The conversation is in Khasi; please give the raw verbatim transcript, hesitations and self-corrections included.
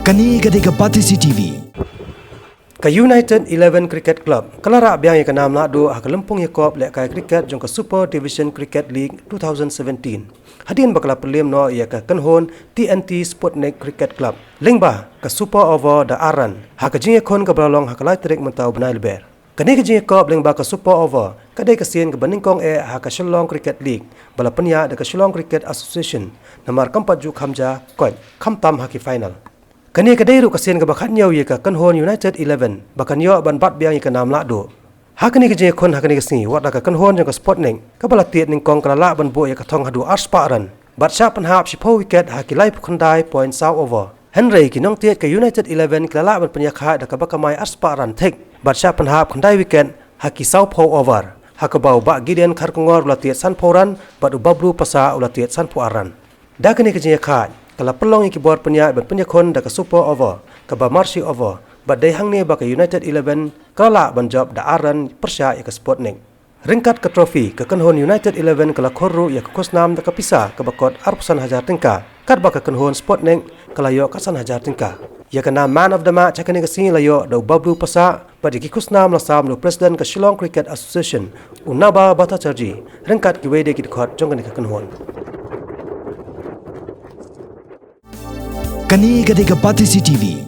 Kane ka dei ka Batesi T V. Ka United Eleven Cricket Club ka la rah biang ïa ka nam lahduh ha ka lympung ïakop lehkai cricket jong ka Super Division Cricket League two thousand seventeen, hadien ba ka la pynlem noh ïa ka kynhun T N T Sputnik Cricket Club lyngba ka Super Over da ar run ha ka jingïakhun kaba la long ha ka lai tarik mynta u bnai Lber. Kane ka jingïakop lyngba ka Super Over ka dei ka sien kaba nyngkong eh ha ka Shillong Cricket League ba la pynïaid da ka Shillong Cricket Association, namar kam pat ju kham ja koit khamtam ha ki final. Kane ka dei ruh ka sien kaba khathynñiew ïa ka kynhun United Eleven ba kan ïoh ban bat biang ïa ka nam lahduh. Ha kane ka jingïakhun ha kane ka sngi, wat la ka kynhun jong ka Sputnik kaba la tied nyngkong ka la lah ban buh ïa ka thong haduh ar spah run bad shah pynhap shiphew wicket ha ki laiphew khyndai point saw over. Hynrei ki nongtied ka United Eleven ki la lah ban pynïakhaid da kaba kamai ar spah run thik bad shah pynhap khyndai wicket ha ki sawphew over, ha kaba u Bah Gideon Kharkongor u la tied sanphew run bad u Bablu Passah u la tied sanphew ar run. Da kane ka jingïakhaid ka la pynlong ïa ki bor pynïaid ban pynïakhun da ka Super Over kaba marshi over, bad dei hangne ba ka United Eleven ka la lah ban jop da ar run pyrshah ïa ka Sputnik. Ryngkat ka trophy, ka kynhun United Eleven ka la khur ruh ïa ka khusnam da ka pisa kaba kot arphew san hajar tyngka, katba ka kynhun Sputnik ka la ïoh ka san hajar tyngka. Ïa ka nam Man of the Match ha kane ka sngi la ïoh da u Bablu Passah, bad ïa ki khusnam la sam da u President ka Shillong Cricket Association, u Naba Bhattacharjee, ryngkat kiwei de ki dkhot jong kane ka kynhun. Kane ka dei ka Batesi T V.